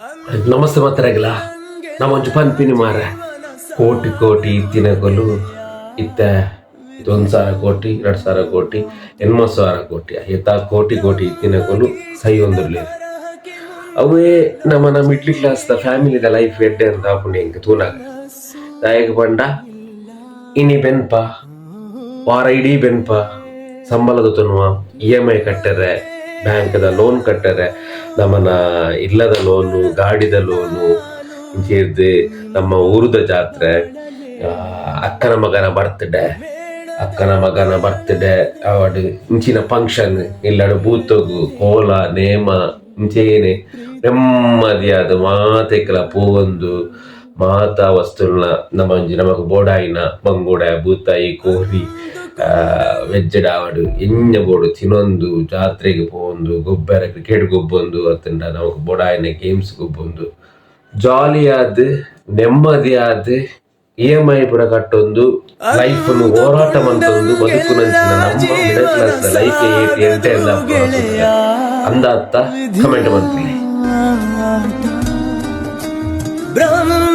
ನಮಸ್ತೆ ಮಾತೆರೆಗ್ಲ ನಮ ಒಂಜಿ ಪನ್ಪಿನಿ ಮಾರೆ. ಕೋಟಿ ಕೋಟಿ ಇತ್ತಿನಕುಲು ಇತ್ತೆ 1000 ಕೋಟಿ, 2000 ಕೋಟಿ, 80,000 ಕೋಟಿ, ಏತಾ ಕೋಟಿ ಕೋಟಿ ಇತ್ತಿನಕುಲು ಸೈಯೊಂದುಲ್ಲೆರ್. ಅವೇ ನಮನ ಮಿಡ್ಲ್ ಕ್ಲಾಸ್ ದ ಫ್ಯಾಮಿಲಿದ ಲೈಫ್ ಎಡ್ಡೆ ಅಂದ್ ಆಪುಂಡು ಎಂಕ್ ತೂನಗ. ದಾಯೆಗ್ ಪಂಡ ಇನಿ ಬೆನ್ಪ, ವಾರ ಇಡೀ ಬೆನ್ಪ, ಸಂಬಳ ದೆತೊನುವ, ಇ ಎಮ್ I ಕಟ್ಟೆರೆ, ಬ್ಯಾಂಕ್ ದ ಲೋನ್ ಕಟ್ಟೆರೆ, ನಮನ ಇಲ್ಲದ ಲೋನು, ಗಾಡಿದ ಲೋನು, ಇಂಚೆರ್ದ್ ನಮ್ಮ ಊರುದ ಜಾತ್ರೆ, ಅಕ್ಕನ ಮಗನ ಬರ್ತ್ಡೇ, ಅಕ್ಕನ ಮಗನ ಬರ್ತ್ಡೇ ಆವಡ್, ಇಂಚಿನ ಫಂಕ್ಷನ್, ಇಲ್ಲಡ್ ಭೂತೊಗು ಕೋಲ ನೇಮ, ಇಂಚೇನೆ ನೆಮ್ಮದಿಯಾದ್ ಮಾತೆಕ್ಲ ಪೋವೊಂದು, ಮಾತ ವಸ್ತುಲ್ನ ನಮ ಒಂಜಿ ನಮಕ್ ಬೋಡಾಯಿನ ಬಂಗುಡೆ, ಬೂತಾಯಿ, ಕೋರಿ, ವೆಜ್ ಡ್ ಆವಡ್ ಎಂಚ ಬೋಡು ತಿನೊಂದು, ಜಾತ್ರೆಗ್ ಪೋವೊಂದು, ಗೊಬ್ಬೆರೆ ಕ್ರಿಕೆಟ್ ಗೊಬ್ಬೊಂದು, ಅತ್ತ್ಂಡ ನಮಕ್ ಬೋಡಾಯಿನ ಗೇಮ್ಸ್ ಗೊಬ್ಬೊಂದು, ಜಾಲಿ ಆದ್, ನೆಮ್ಮದಿ ಆದ್, ಇ ಎಮ್ I ಪೂರ ಕಟ್ಟೊಂದು, ಲೈಫ್ ನು ಹೋರಾಟ ಮಂತೊಂದು ಬದುಕುನಂಚಿನ ನಮ್ಮ ಮಿಡಲ್ ಕ್ಲಾಸ್ ದ ಲೈಫ್ ಎಡ್ಡೆ ಅಂದ ಅತ್ತ, ಕಮೆಂಟ್ ಮಲ್ಪುಲೆ. ಬ್ರಹ್ಮ.